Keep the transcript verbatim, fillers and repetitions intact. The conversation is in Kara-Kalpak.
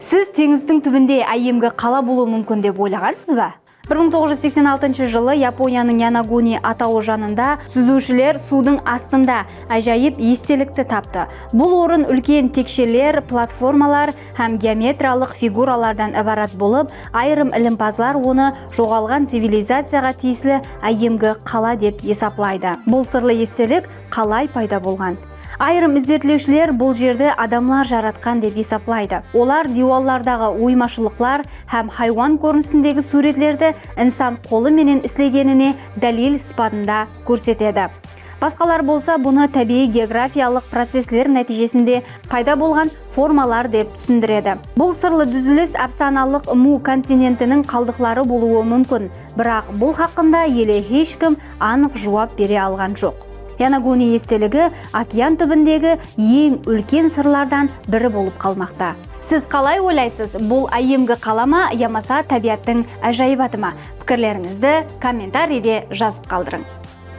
Siz teńizdiń túbinde áyyemgi qala bolıwı múmkin dep oylaǵansız ba? Bir mıń toǵız júz seksen altınshı jılı Yaponiyanıń Yanaguni atawı janında súziwshiler suwdıń astında ájayıp estelikti taptı. Bul orın úlken teksheler, platformalar hám geometriyalıq figuralardan ibarat bolıp, ayırım ilimpazlar onı joǵalǵan civilizaciyaǵa tiyisli áyyemgi qala dep esaplaydı. Bul sırlı estelik qalay payda bolǵan? Ayırım izertlewshiler bul jerdi adamlar jaratqan dep esaplaydı. Olar diywallardaǵı oymashılıqlar hám haywan kórinisindegi súwretlerdi insan qolı menen islegenine dálil sıpatında kórsetedi. Basqalar bolsa bunı tábiyiy geografiyalıq processler nátiyjesinde payda bolǵan formalar dep túsindiredi. Bul sırlı dúzilis ápsanalıq Mu kontinentiniń qaldıqları bolıwı múmkin, biraq bul haqqında ele hesh kim anıq juwap bere alǵan joq. Yanaguni esteligi okean túbindegi eń úlken sırlardan biri bolıp qalmaqta. Siz qalay oylaysız, bul áyyemgi qala ma yamasa tábiyattıń ájayıbatı ma? Pikirlerińizdi kommentariyde jazıp qaldırıń.